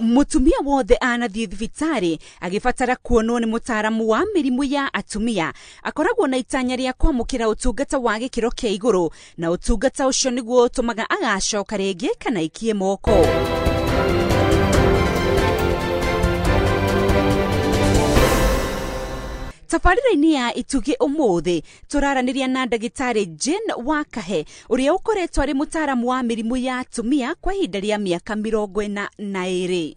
Mũtumia wothe anathiĩ thibitarĩ agĩbatara kuonwo nĩ mũtaaramu wa mĩrimũ ya atumia akoragwo na itanya rĩa kwamũkĩra ũtungata wa gĩkĩro kĩa igũrũ, na ũtungata ũcio nĩguo ũtũmaga agacoka rĩngĩ kana ikie moko. Tabarĩra-inĩ ya Itugĩ ũmũthĩ tũraranĩria na ndagĩtarĩ Jane Wakahe ũrĩa ũkoretwo arĩ mũtaaramu wa mĩrimũ ya atumia kwa ihinda rĩa mĩaka 42.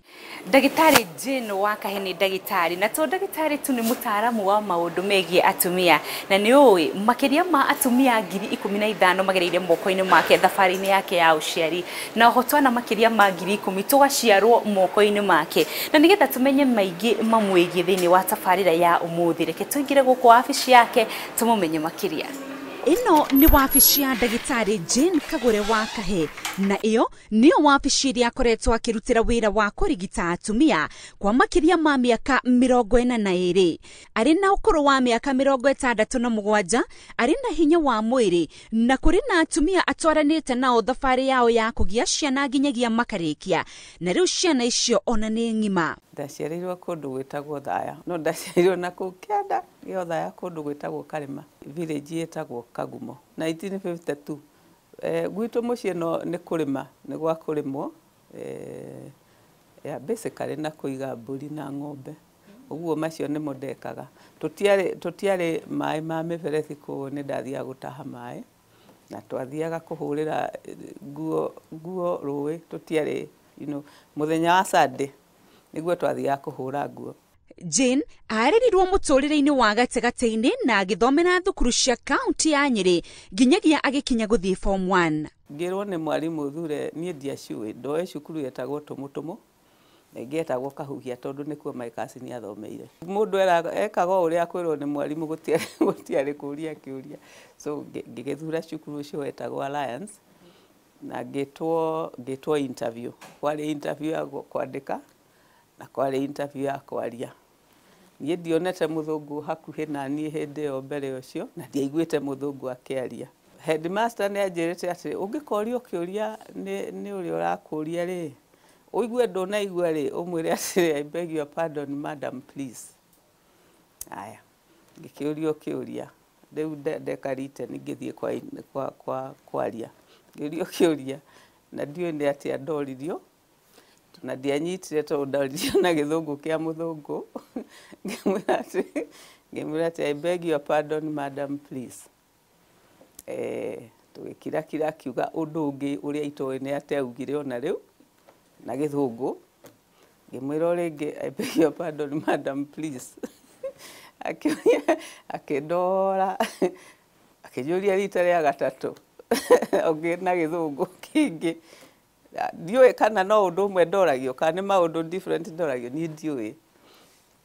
Ndagĩtarĩ Jane Wakahe nĩ ndagĩtarĩ, na to ndagĩtarĩ tu, nĩ mũtaaramu wa maũndũ megiĩ atumia, na nĩ ũĩ makĩria ma atumia 15,000 magereire moko-inĩ make thabarĩ-inĩ yake ya ũciari, na oho twana makĩria ma 10,000 tũgaciarwo moko-inĩ make. Na nĩgetha tũmenye maingĩ mamwĩgiĩ thĩinĩ wa tabarĩra ya ũmũthĩ, reke tũingĩre gũkũ wabici yake tũmũmenye makĩria. Ĩno nĩ wabici ya ndagĩtarĩ Jane Kagure Wakahe, na ĩyo nĩyo wabici ĩrĩa akoretwo akĩrutĩra wĩra wa kũrigita atumia kwa makĩria ma mĩaka 42. Arĩ na ũkũrũ wa mĩaka 67, arĩ na hinya wa mwĩrĩ, na kũrĩ na atumia atwaranĩte nao thabarĩ yao ya kũgĩa ciana nginyagia makarĩkia, na rĩu ciana icio ona nĩ ng'ima. Ndaciarĩirwo kũndũ gwĩtagwo Thaya, no ndaciarĩirwo na kũu kĩanda gĩa Othaya kũndũ gwĩtagwo Karĩma, village ĩtagwo Kagumo, 1952. Gwitũ mũciĩ no nĩ kũrĩma, nĩ gwa kũrĩmwo, yeah, basically na kũiga mbũri na ng'ombe. Ũguo macio nĩmo ndekaga. Tũtiarĩ maĩ ma mĩberethi, kũguo nĩ ndathiaga gũtaha maĩ, na twathiaga kũhũrĩra nguo rũĩ, tũtiarĩ, mũthenya wa Sunday nĩguo twathiaga kũhũra nguo. Jane arerirwo mũtũrĩre-inĩ wa gatagatĩ-inĩ na agĩthomera thukuru cia kaunti ya Nyĩrĩ nginyagia agĩkinya gũthiĩ form 1. Ngĩrwo nĩ mwarimũ thure, niĩ ndiaciũĩ, ndoĩ cukuru yetagwo Tũmũtũmũ na ĩngĩ yetagwo Kahuhia tondũ nĩkuo my cousin athomeire. Mũndũ ekaga o ũrĩa akwĩrwo nĩ mwarimũ, gũtiarĩ kũria kĩũria. So ngĩgĩthura cukuru ũcio wetagwo Alliance na ngĩtwo interview. Kwarĩ interview ya kwandĩka na kwarĩ interview ya kwaria. Niĩ ndionete mũthũngũ hakuhĩ na niĩ hĩndĩ ĩyo mbere ũcio, na ndiaiguĩte mũthũngũ akĩaria. Headmaster nĩ anjĩrĩte atĩ ũngĩkorio kĩũria nĩ ũrĩa ũrakũria rĩ, ũigue ndũnaigua rĩ, ũmwĩre atĩrĩ, I beg your pardon madam please. Aya, ngĩkĩũrio kĩũria, rĩu ndeka written ngĩthiĩ kwa kwaria. Ngĩũrio kĩũria na ndiũĩ nĩ atĩa ndoririo, na ndianyitire tondũ ndoririo na gĩthũngũ kĩa mũthũngũ. Ngĩmwĩra atĩ I beg your pardon madam please. Tũgĩkirakira akiuga ũndũ ũngĩ ũrĩa itoĩ nĩ atĩa augire ona rĩu na gĩthũngũ. Ngĩmwĩra o rĩngĩ I beg your pardon madam please. Akĩndora, akĩnjũria rita rĩa gatatũ ũngĩ na gĩthũngũ kĩngĩ. Ndiũĩ kana no ũndũ ũmwe ndoragio kana nĩ maũndũ different ndoragio, niĩ ndiũĩ.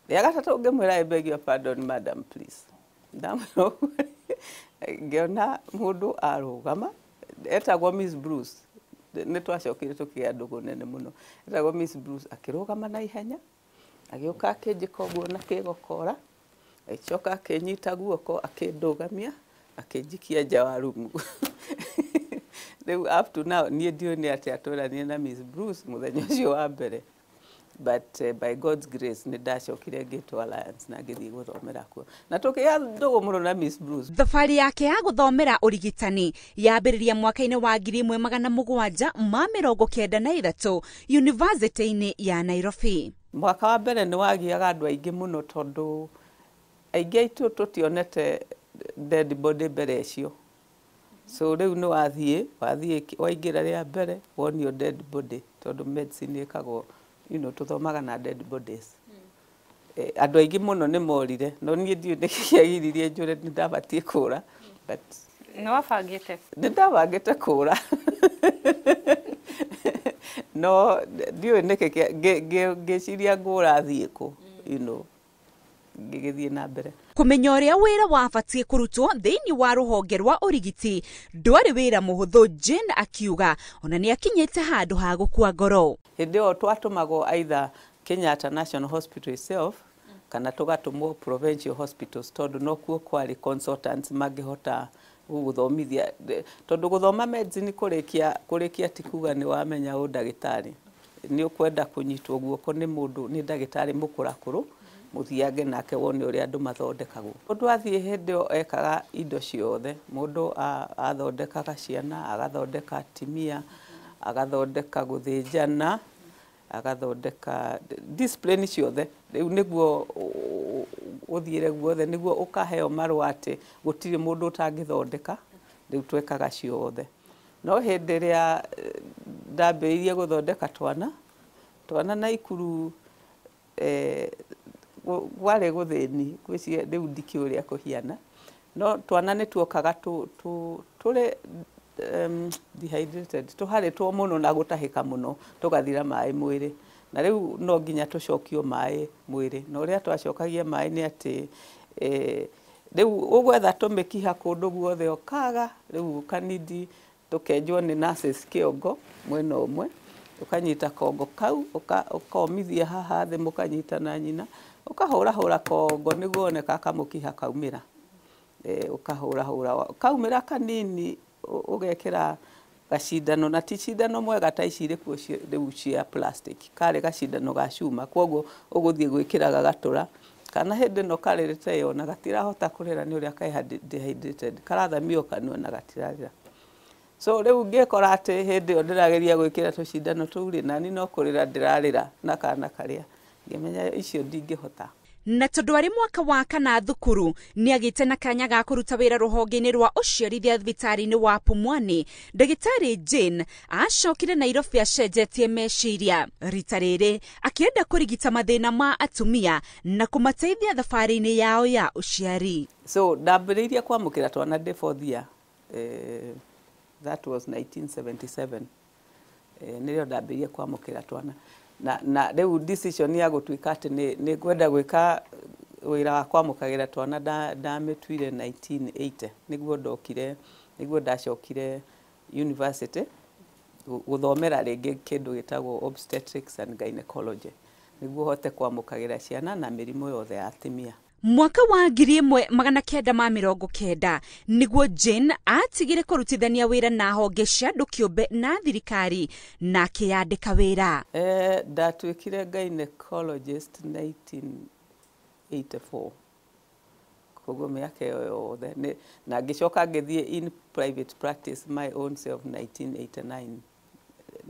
Rĩa gatatũ ngĩmwĩra I beg your pardon madam please. Ndamwĩra ũguo, ngĩona mũndũ arũgama, etagwo Miss Bruce. Nĩ twacokire tũkĩgĩa ndũgũ nene mũno. Etagwo Miss Bruce, akĩrũgama na ihenya, agĩũka akĩnjĩka ũguo na kĩgokora, agĩcoka akĩnyita guoko akĩndũgamia, akĩnjikia nja wa rumu. Rĩu up to now niĩ ndiũĩ nĩ atĩa tweranirie na Miss Bruce mũthenya ũcio wa mbere. But by God's grace nĩ ndacokire ngĩtwo Alliance na ngĩthiĩ gũthomera kuo. Na tũkĩgĩa ndũgũ mũno na Miss Bruce. Thabarĩ yake ya gũthomera ũrigitani yambĩrĩria mwaka-inĩ wa 1793 University-inĩ ya Nairobi. Mwaka wa mbere nĩ wagiaga andũ aingĩ mũno tondũ aingĩ aitũ tũtionete dead body mbere icio. So rĩu nĩ wathiĩ waingĩra rĩa mbere wonio dead body tondũ medicine ĩkagwo, tũthomaga na dead bodies. Andũ aingĩ mũno nĩ morire, no niĩ ndiũĩ nĩkĩ kĩagiririe njũre, nĩ ndabatiĩ kũra, but Nĩ wabangĩte? Nĩ ndabangĩte kũra. No ndiũĩ nĩkĩ ngĩciria ngũra thiĩ kũ, ngĩgĩthiĩ na mbere. Kũmenya ũrĩa wĩra wabatiĩ kũrutwo thĩinĩ wa rũhonge rwa ũrigiti ndwarĩ wĩra mũhũthũ, Jane akiuga ona nĩ akinyĩte handũ ha gũkua ngoro. Hĩndĩ ĩyo twatũmagwo either Kenyatta National Hospital itself kana tũgatũmwo provincial hospitals tondũ nokuo kwarĩ consultants mangĩhota gũgũthomithia, tondũ gũthoma medicine kũrĩkia ti kuga nĩ wamenya ũndagĩtarĩ. Nĩ ũkwenda kũnyitwo guoko nĩ mũndũ, nĩ ndagĩtarĩ mũkũrakũrũ, mũthiange nake wone ũrĩa andũ mathondekagwo. Mũndũ athiĩ hĩndĩ ĩyo ekaga indo ciothe. Mũndũ athondekaga ciana, agathondeka atimia, agathondeka gũthĩnjana, agathondeka discipline ciothe. Rĩu nĩguo ũthiĩre guothe, nĩguo ũkaheo marũa atĩ gũtirĩ mũndũ ũtangĩthondeka. Rĩu twekaga ciothe. No hĩndĩ ĩrĩa ndambĩrĩirie gũthondeka twana, twana Naikuru kwarĩ gũthĩni, ngwĩciria rĩu ndikĩũĩ ũrĩa kũhiana. No twana nĩ tuokaga tũrĩ dehydrated, tũharĩtwo mũno na gũtahĩka mũno, tũgathira maĩ mwĩrĩ. Na rĩu no nginya tũcokio maĩ mwĩrĩ. Na ũrĩa twacokagia maĩ nĩ atĩ rĩu ũgwetha tũmĩkiha kũndũ guothe ũkaga, rĩu ũkanindi tũkenjwo nĩ nurses kĩongo mwena ũmwe, ũkanyita kongo kau, ũkomithia haha thĩ mũkanyita na nyina, ũkahũrahũra kongo nĩguo wone kamũkiha kaumĩra. Ũkahũrahũra kaumĩra kanini, ũgekĩra gacindano, na ti cindano mwega ta ici irĩ kuo rĩu cia plastic, karĩ gacindano ga cuma, kwoguo ũgũthiĩ gwĩkĩra gagatũra. Kana hĩndĩ ĩno karĩrĩte ĩyo na gatirahota kũrĩra nĩ ũrĩa kaĩ dehydrated, karathamio kanua na gatirarĩra. So rĩu ngĩkora atĩ hĩndĩ ĩyo ndĩrageria gwĩkĩra tũcindano tũu rĩ, nani no kũrĩra ndĩrarĩra na kana karĩa, ngĩmenya icio ndingĩhota. Na tondũ arĩ mwaka wa kana thukuru nĩ agĩte na kanya ga kũruta wĩra rũhonge-inĩ rwa ũciarithia thibitarĩ-inĩ wa Pumwani, ndagĩtarĩ Jane acokire Nairobi acenjetie meciria. Rita rĩrĩ akĩenda kũrigita mathĩna ma atumia na kũmateithia thabarĩ-inĩ yao ya ũciari. So ndambĩrĩirie kwamũkĩra twana ndĩ fourth year, that was 1977. Nĩrĩo ndambĩrĩirie kwamũkĩra twana. Na rĩu decision ya gũtuĩka atĩ nĩ ngwenda gwĩka wĩra wa kwamũkagĩra twana ndamĩtuire 1980, nĩguo ndokire, nĩguo ndacokire university gũthomera rĩngĩ kĩndũ gĩtagwo obstetrics and gynecology, nĩguo hote kwamũkagĩra ciana na mĩrimũ yothe ya atumia. Mwaka wa 1990 nĩguo Jane atigire kũrutithania wĩra na honge cia andũ kĩũmbe na thirikari na akĩyandĩka wĩra. Ndatuĩkire gynecologist 1984, koguo mĩaka ĩyo yothe, na ngĩcoka ngĩthiĩ in private practice my own self 1989,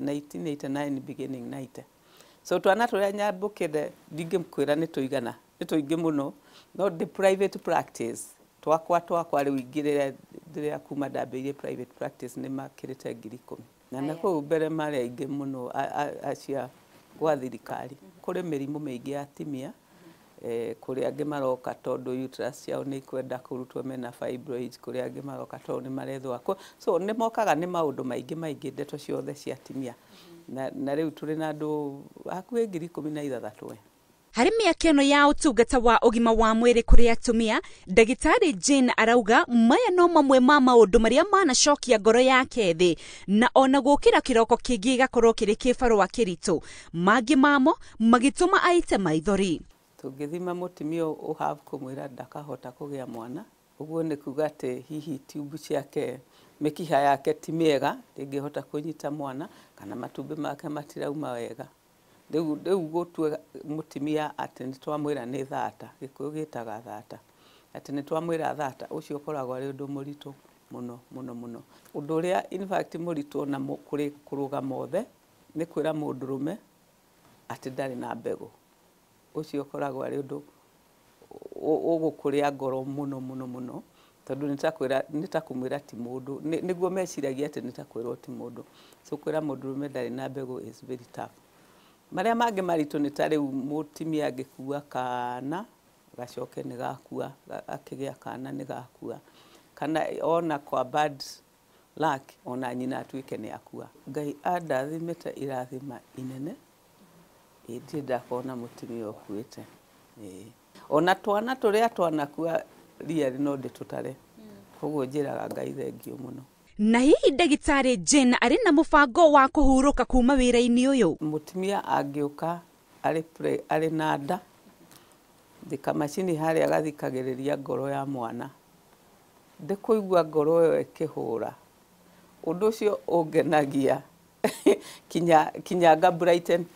1989 beginning 90. So twana tũrĩa nyambũkĩre ndingĩkwĩra nĩ tũigana, nĩ tũingĩ mũno, no the private practice twakwa rĩu ingĩrĩra rĩrĩa kuma ndambĩrĩirie private practice nĩ makĩrĩte 10,000. Na nakũu mbere marĩ aingĩ mũno acia gwa thirikari. Kũrĩ mĩrimũ mĩingĩ ya atumia, kũrĩ angĩ maroka tondũ uterus ciao nĩ ikwenda kũrutwo mena fibroids, kũrĩ angĩ maroka tondũ nĩ marethwo. So nĩ mokaga nĩ maũndũ maingĩ maingĩ, ndeto ciothe cia atumia. Na rĩu tũrĩ na andũ hakuhĩ 16,000. Harĩ mĩaka ĩno ya ũtungata wa ũgima wa mwĩrĩ kũrĩ atumia, ndagĩtarĩ Jane arauga maya no mamwe ma maũndũ marĩa manacokia ngoro yake thĩ, na ona gũkĩra kĩroko kĩngĩ gĩgakorwo kĩrĩ kĩbarũa kĩritũ, mangĩ mamo magĩtũma aite maithori. Tũngĩthima mũtumia ũhave kũmwĩra ndakahota kũgĩa mwana, ũguo nĩ kuga atĩ hihi tube ciake, mĩkiha yake ti mĩega, ndĩngĩhota kũnyita mwana, kana matumbĩ make matirauma wega. Rĩu gũtua mũtumia atĩ nĩ twamwĩra nĩ thata, Gĩkũyũ gĩtaga thata, atĩ nĩ twamwĩra thata, ũcio ũkoragwo arĩ ũndũ mũritũ mũno mũno mũno. Ũndũ ũrĩa in fact mũritũ na kũrĩ kũrũgama othe nĩ kwĩra mũndũrũme atĩ ndarĩ na mbegũ. Ũcio ũkoragwo arĩ ũndũ ũgũkũrĩa ngoro mũno mũno mũno, tondũ nĩ ta kũmwĩra ti mũndũ, nĩguo meciragia atĩ nĩ ta kwĩrwo ti mũndũ. So kwĩra mũndũrũme ndarĩ na mbegũ is very tough. Marĩa mangĩ maritũ nĩ ta rĩu mũtumia angĩkua kana gacoke nĩ gakua, akĩgĩa kana nĩ gakua, kana ona kwa bad luck ona nyina atuĩke nĩ akua. Ngai andathimĩte irathima inene, ndirĩ ndakona mũtumia ũkuĩte. Ona twana tũrĩa twanakua riarĩ no ndĩtũtare, koguo njĩraga Ngai thengiũ mũno. Na hihi ndagĩtarĩ Jane arĩ na mũbango wa kũhurũka kuma wĩra-inĩ ũyũ? Mũtumia angĩũka arĩ na nda, thikamacini harĩa agathikagĩrĩria ngoro ya mwana, ndĩkũigua ngoro ĩyo ĩkĩhũra, ũndũ ũcio ũngenagia Kinya nga brighten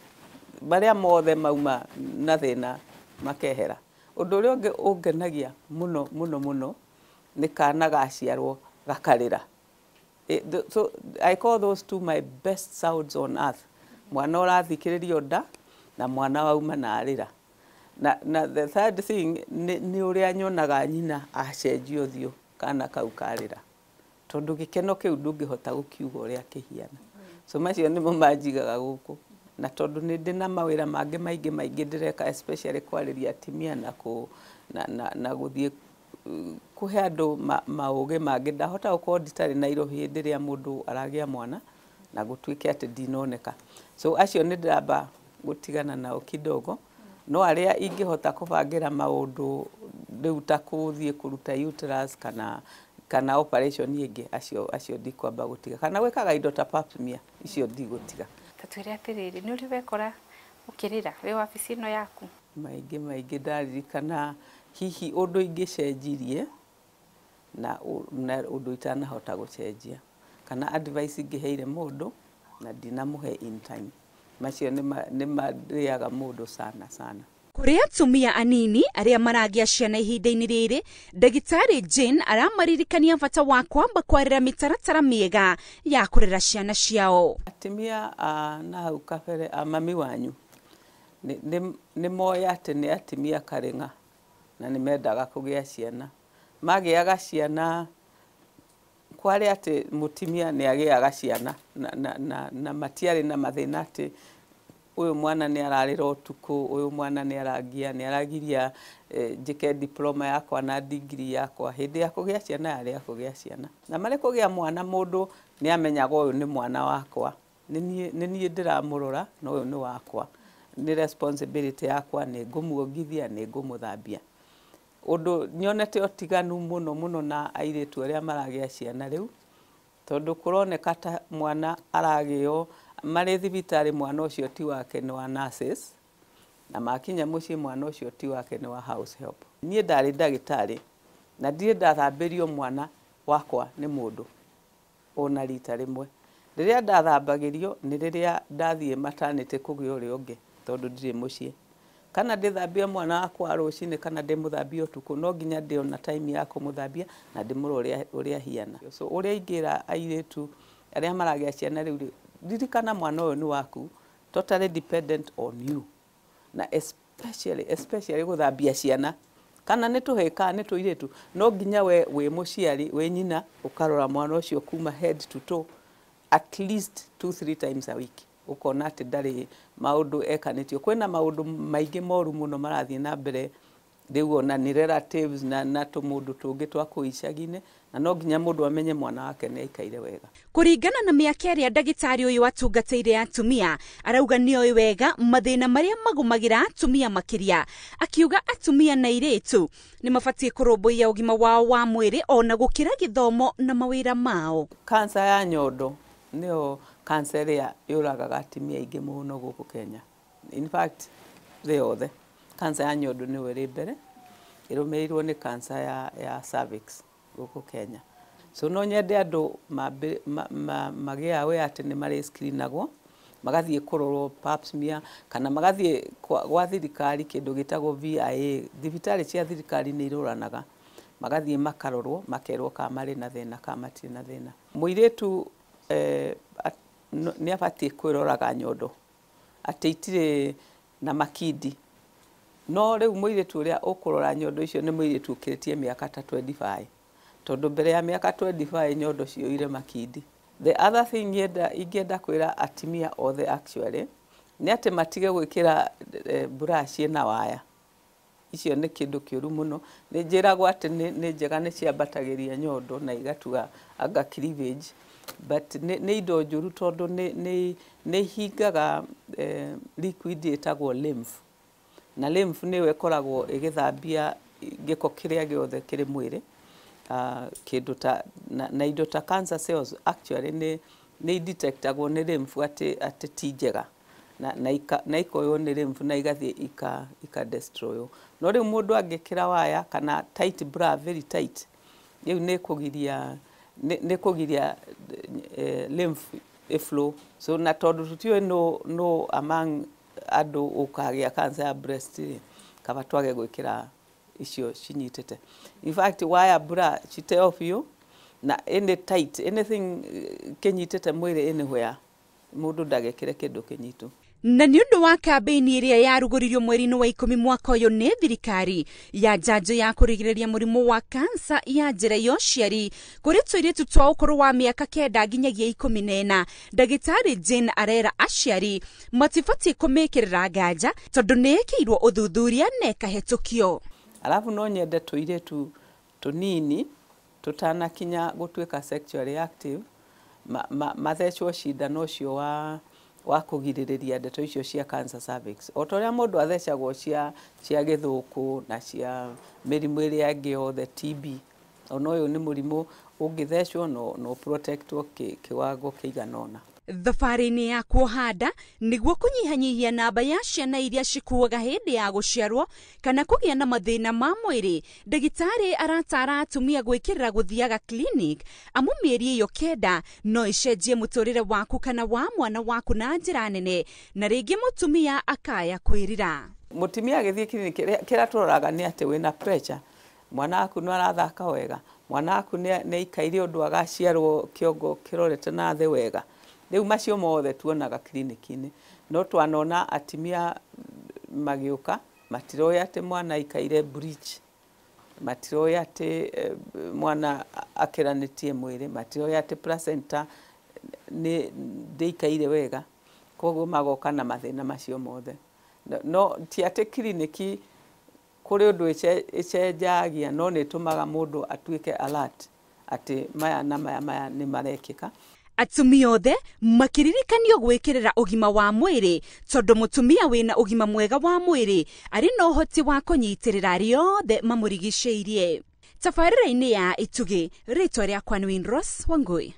marĩa mothe mauma na thĩna makehera. Ũndũ ũrĩa ũngĩ ũngenagia mũno mũno mũno nĩ kana gaciarwo gakarĩra. So I call those two my best sounds on earth. Mwana ũrathikĩrĩrio nda na mwana wauma na arĩra. Na the third thing nĩ ũrĩa nyonaga nyina acenjia ũthiũ kana kau karĩra. Tondũ gĩkeno kĩu ndũngĩhota gũkiuga ũrĩa kĩhiana. So macio nĩmo manjigaga gũkũ. Na tondũ nĩ ndĩ na mawĩra mangĩ maingĩ maingĩ ndĩreka, especially kwarĩria atumia na gũthiĩ kũhe andũ maũgĩ mangĩ. Ndahota gũkorwo nditarĩ Nairobi hĩndĩ ĩrĩa mũndũ aragĩa mwana na gũtuĩke atĩ ndinoneka. So acio nĩ ndĩramba gũtigana nao kidogo. No arĩa ingĩhota kũbangĩra maũndũ rĩu ta kũthiĩ kũruta uterus kana operation ĩngĩ, acio ndikwamba gũtiga. Kana gwĩkaga indo ta pap smear, icio ndigũtiga. Ta twĩre atĩrĩrĩ, nĩ ũrĩ wekora ũkĩrĩra wĩ wabici ĩno yaku? Maingĩ maingĩ ndaririkana hihi ũndũ ingĩcenjirie na ũndũ itanahota gũcenjia, kana advice ingĩheire mũndũ na ndinamũhe in time. Macio nĩ marĩaga mũndũ sana sana. Kũrĩ atumia anini arĩa maragĩa ciana ihinda-inĩ rĩrĩ, ndagĩtarĩ Jane aramaririkania bata wa kwamba kwarĩra mĩtaratara mĩega ya kũrera ciana ciao. Atumia a na hau kabere a mami wanyu nĩ moĩ atĩ nĩ atumia karĩng'a na nĩ mendaga kũgĩa ciana. Magĩaga ciana kwarĩ atĩ mũtumia nĩ agĩaga ciana na matiarĩ na mathĩna atĩ ũyũ mwana nĩ ararĩra ũtukũ, ũyũ mwana nĩ aragia, nĩ aragiria njĩke diploma yakwa na degree yakwa. Hĩndĩ ya kũgĩa ciana yarĩ ya kũgĩa ciana. Na marĩ kũgĩa mwana mũndũ nĩ amenyaga ũyũ nĩ mwana wakwa, nĩ niĩ ndĩramũrora na ũyũ nĩ wakwa, nĩ responsibility yakwa, nĩ ngũmuongithia, nĩ ngũmũthambia. Ũndũ nyonete ũtiganu mũno mũno na airĩtu arĩa maragĩa ciana rĩu, tondũ kũroneka ta mwana aragĩo marĩ thibitarĩ mwana ũcio ti wake nĩ wa nurses, na makinya mũciĩ mwana ũcio ti wake nĩ wa house help. Niĩ ndarĩ ndagĩtarĩ na ndirĩ ndathambĩrio mwana wakwa nĩ mũndũ ona rita rĩmwe. Rĩrĩa ndathambagĩrio nĩ rĩrĩa ndathiĩ maternity kũgĩa ũrĩa ũngĩ tondũ ndirĩ mũciĩ. Kana ndĩthambie mwana wakwa rũcinĩ kana ndĩmũthambie ũtukũ, no nginya ndĩona time ya kũmũthambia na ndĩmũrore ũrĩa ahiana. So ũrĩa ingĩra airĩtu arĩa maragĩa ciana rĩu, ririkana mwana ũyũ nĩ waku, totally dependent on you. Na especially gũthambia ciana, kana nĩ tũhĩĩ kana nĩ tũirĩtu, no nginya we wĩ mũciari wĩ nyina ũkarora mwana ũcio kuma head to toe at least 2-3 times a week. Ũkona atĩ ndarĩ maũndũ ekanĩtio. Kwĩna maũndũ maingĩ moru mũno marathiĩ na mbere rĩu, ona nĩ relatives na tũmũndũ tũngĩ twa kũu icagi-inĩ, na no nginya mũndũ amenye mwana wake nĩ aikaire wega. Kũringana na mĩaka ĩrĩa ndagĩtarĩ ũyũ atungatĩire atumia, arauga nĩoĩ wega mathĩna marĩa magũmagĩra atumia makĩria, akiuga atumia na airĩtu nĩ mabatiĩ kũrũmbũiya ũgima wao wa mwĩrĩ ona gũkĩra gĩthomo na mawĩra mao. Kanca ya nyondo nĩyo kanca ĩrĩa yũragaga atumia aingĩ mũno gũkũ Kenya. In fact, thĩ yothe kanca ya nyondo nĩyo ĩrĩ mbere, ĩrũmĩrĩirwo nĩ kanca ya cervix gũkũ Kenya. So no nyende andũ magĩe aware atĩ nĩ marĩ screenagwo, magathiĩ kũrorwo pap smear kana magathiĩ gwa thirikari kĩndũ gĩtagwo VIA. Thibitarĩ cia thirikari nĩ iroranaga, magathiĩ makarorwo, makerwo kana marĩ na thĩna kana matirĩ na thĩna. Mũirĩtu nĩ abatiĩ kwĩroraga nyondo atĩ itirĩ na makindi. No rĩu mũirĩtu ũrĩa ũkũrora nyondo icio nĩ mũirĩtu ũkĩrĩtie mĩaka ta 25, tondũ mbere ya mĩaka 25 nyondo ciyũire makindi. The other thing ingĩenda kwĩra atumia othe actually nĩ atĩ matige gwĩkĩra brush ĩna waya. Icio nĩ kĩndũ kĩũru mũno. Nĩ njĩragwo atĩ nĩ njega, nĩ ciambatagĩria nyondo na igatua anga cleavage, but nĩ indo njũru tondũ nĩ ihingaga liquid ĩtagwo lymph. Na lymph nĩyo ĩkoragwo ĩgĩthambia gĩko kĩrĩa gĩothe kĩrĩ mwĩrĩ. Kĩndũ ta na indo ta cancer cells actually nĩ detectagwo nĩ lymph atĩ ti njega, na ikoywo nĩ lymph na igathiĩ ika destroy. No rĩu mũndũ angĩkĩra waya kana tight bra, very tight, rĩu nĩ kũgiria lymph ĩ flow. So na tondũ tũtiũĩ no among andũ ũkagĩa cancer ya breast rĩ, kaba twage gwĩkĩra icio cinyitĩte. In fact, wire bra citeo biũ na any tight anything kĩnyitĩte mwĩrĩ anywhere, mũndũ ndagekĩre kĩndũ kĩnyitu. Na nĩ ũndũ wa kambĩini ĩrĩa yarugũririo mweri-inĩ wa 10 mwaka ũyũ nĩ thirikari ya njanjo ya kũrigĩrĩria mũrimũ wa kansa ya njĩra ya ũciari kũrĩ tũirĩtu twa ũkũrũ wa mĩaka 9 nginyagia 14, ndagĩtarĩ Jane arera aciari matibatiĩ kũmĩkĩrĩra nganja tondũ nĩ ĩkĩirwo ũthuthuria na ĩkahetũkio. Alafu no nyende tũirĩtu tũnini tũtanakinya gũtuĩka sexually active mathecwo cindano ũcio wa kũgirĩrĩria ndeto icio cia cancer cervix. O ta ũrĩa mũndũ athecagwo cia gĩthũkũ na cia mĩrimũ ĩrĩa ĩngĩ yothe, TB, ona ũyũ nĩ mũrimũ ũngĩthecwo no protectwo kĩwango kĩigana ũna. Thabarĩ-inĩ ya kuoha nda nĩguo kũnyihanyihia namba ya ciana iria cikuaga hĩndĩ ya gũciarwo kana kũgĩa na mathĩna ma mwĩrĩ, ndagĩtarĩ aratara atumia gwĩkĩrĩra gũthiaga clinic amu mĩeri ĩyo 9 no ĩcenjie mũtũrĩre waku kana wa mwana waku na njĩra nene, na rĩngĩ mũtumia akaya kwĩrira. Mũtumia agĩthiĩ clinic, kĩrĩa tũroraga nĩ atĩ wĩna pressure, mwana waku nĩ arathaka wega, mwana waku nĩ aikaire ũndũ agaciarwo kĩongo kĩrorete na thĩ wega. Rĩu macio mothe tuonaga clinic-inĩ. No twanona atumia magĩũka matiroĩ atĩ mwana aikaire breech, matiroĩ atĩ mwana akĩranĩtie mwĩrĩ, matiroĩ atĩ placenta nĩ ndĩikaire wega, koguo magoka na mathĩna macio mothe. No ti atĩ clinic kũrĩ ũndũ ĩcenjagia, no nĩ ĩtũmaga mũndũ atuĩke alert atĩ maya na maya maya nĩ marekĩka. Atumia othe makĩririkanio gwĩkĩrĩra ũgima wa mwĩrĩ tondũ mũtumia wĩna ũgima mwega wa mwĩrĩ arĩ na ũhoti wa kũnyitĩrĩra arĩa othe mamũrigicĩirie. Tabarĩra-inĩ ya Itugĩ, rĩtwa rĩakwa nĩ Winrose Wangui.